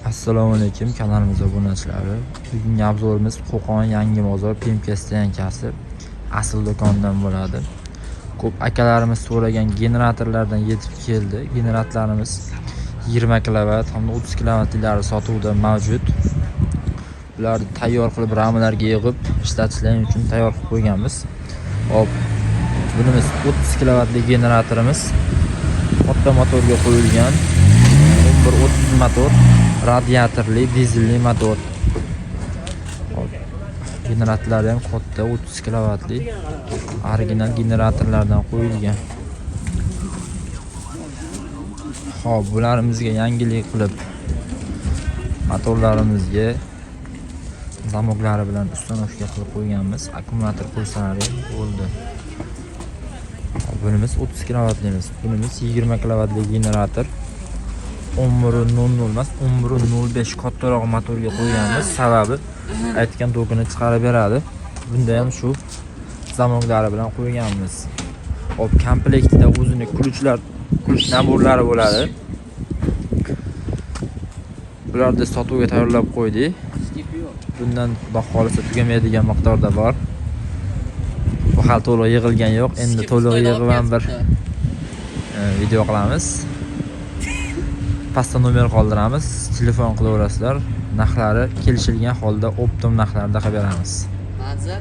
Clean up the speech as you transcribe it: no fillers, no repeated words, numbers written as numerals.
Assalomu alaykum, kanalimiz obunachilari. Bugungi обзор imiz Qo'qon Yangi bozor PMK stoyankasi asl do'kondan bo'ladi. Ko'p akalarimiz so'ragan generatorlardan yetib keldi. Generatorlarimiz 20 kilovat hamda 30 kilovatlari sotuvda mavjud. Bularni tayyor qilib ramalarga yig'ib ishlatishlar uchun tayyor qilib qo'yganmiz. Hop, bunimiz 30 kilovatli generatorimiz. Katta motorga qo'yilgan 1130 motor, radiatorli, dizelli motor. Hop, generatorlari ham katta, 30 kilovatli original generatorlardan qo'yilgan. Hop, bularimizga yangilik qilib motorlarimizga zamoklari bilan установка qilib qo'yganmiz. Akkumulyator qo'ysalar ham bo'ldi. Hop, bunimiz 30 kilovatlimiz. Bunimiz 20 kilovatli generator. 11.00 emas, 11.05 kattaroq motorga qo'yganmiz. Sababi aytgan tokini chiqarib beradi. Bunda ham shu zamoklari bilan qo'yganmiz. Hop, komplektida o'zini ключ lar, ключ набор lari bo'ladi. Bularni sotuvga tayyorlab qo'ydik. Bundan, Xudo xohlasa, tugamaydigan miqdorda bor. Bu hali to'liq yig'ilgan yo'q. Endi to'liq yig'ib ham bir video qilamiz. Pastda nomer qoldiramiz. Telefon qilaverasizlar. Narxlari kelishilgan holda оптом narxlarda qilib beramiz. Manzil.